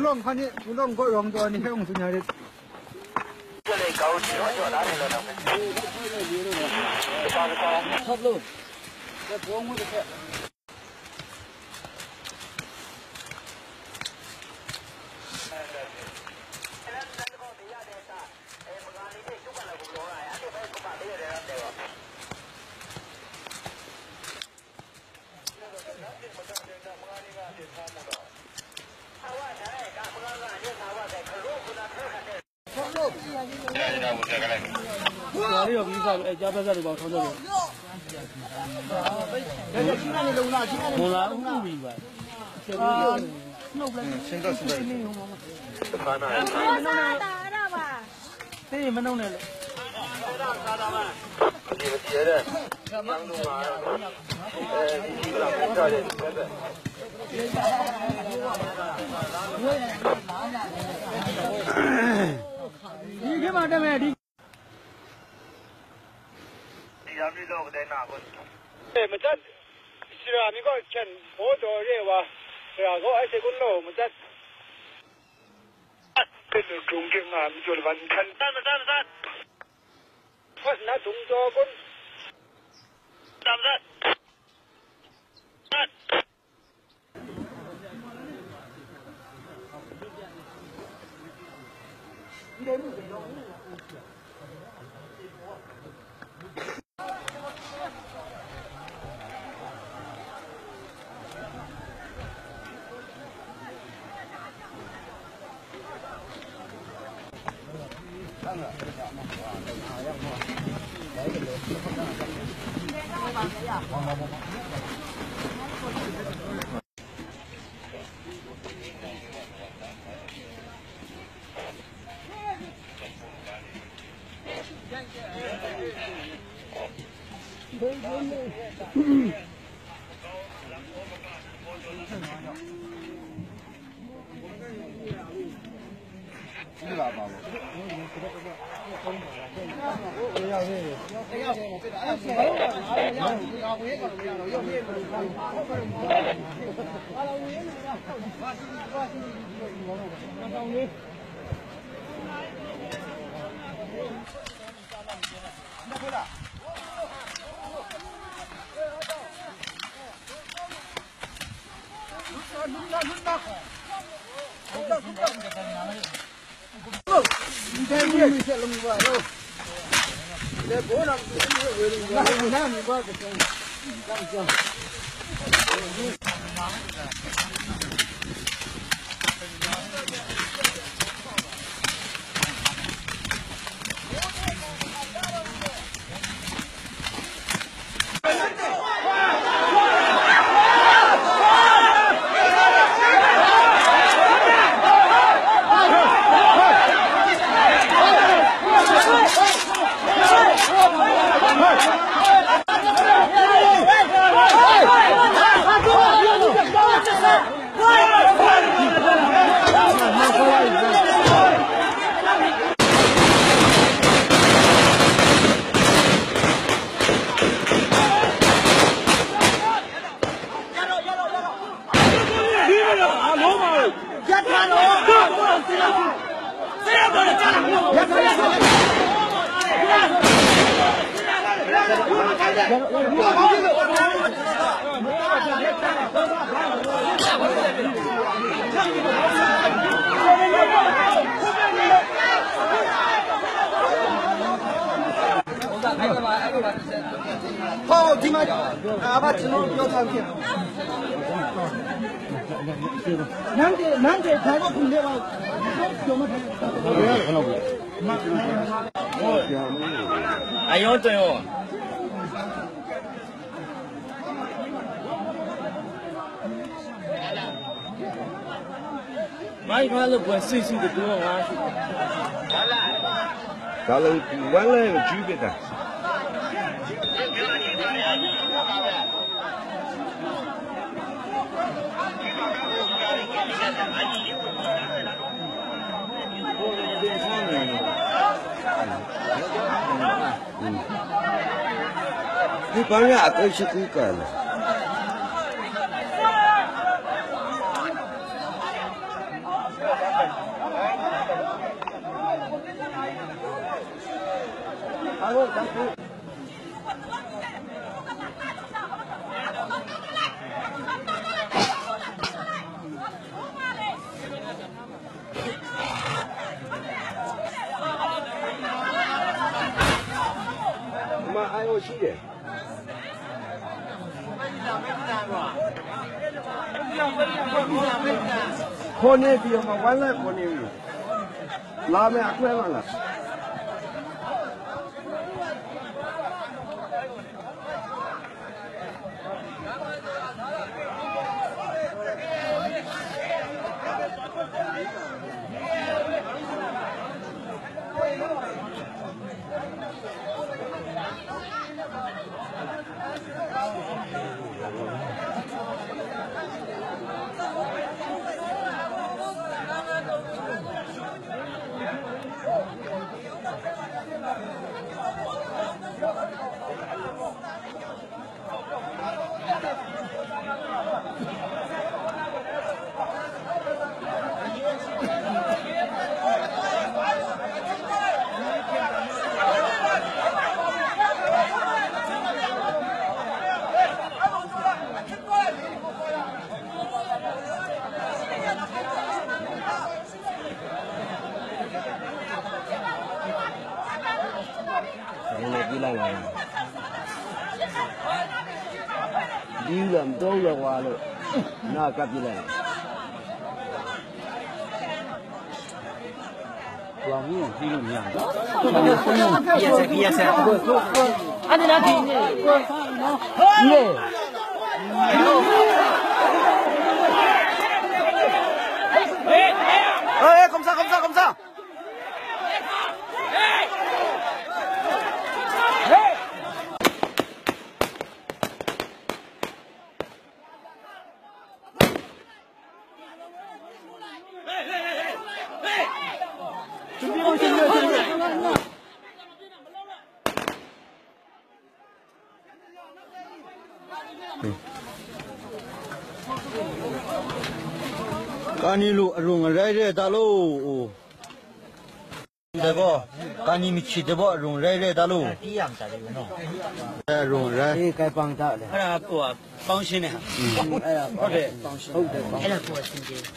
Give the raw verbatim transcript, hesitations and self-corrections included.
Hpa ni, Pu Long kaw rawng taw ni hpe hkung tsun ya rit. Matsat sara mi gaw hkyen baw daw re ai wa, sara gaw ai hte kun law, matsat. Hpe nu hkrung hte nga mi jaw laban nhkan. Matsat, matsat, matsat. Hpawt na dung jaw kun. Matsat, matsat. Matsat. Hpa, ဒီမှာ အဘ ကျွန်တော်ပြောထားခဲ့ပါ နန်းတေ နန်းတေ ဒါတော့ ခုန်ခဲ့ပါဦး ကျွန်တော် အယောတယော မၢႆဖျါလၢပှဲၤစံၣ်စံၣ်တတူၢ်ငါးဆူၣ် ဂါလံ ဝဲလဲ ကၠူပစ်တာ ဒီပန်းရအသိရှိကူးကံလီၤ ဒီမှာအာရုံရှိတယ်။ ခေါ်နေပြီ၊ ဟိုမှာ ဝိုင်းလိုက်ခေါ်နေပြီ။ လာမယ်၊ အခွဲမှာလာ။ ဒီလိုပြီးလိုက်ပါလား။ ဒီလိုမတော့တော့ပါလို့ နားကပ်ပြလိုက်။ ဘာမှမသိလို့မရဘူး။ အဲ့ဒါဒီနေ့။ ဟေး comme ça, comme ça, comme ça. Kani lu arung arai re ta lo. Dai gaw, kani myit shi dai gaw arung rai rai ta lu. Arung rai. အဲ့ဒါကိုကပေါင်းရှင်းတဲ့ဟာ။ ဟုတ်တယ်။ ဟုတ်တယ်။ အဲ့ဒါကိုကစင်ကြယ်။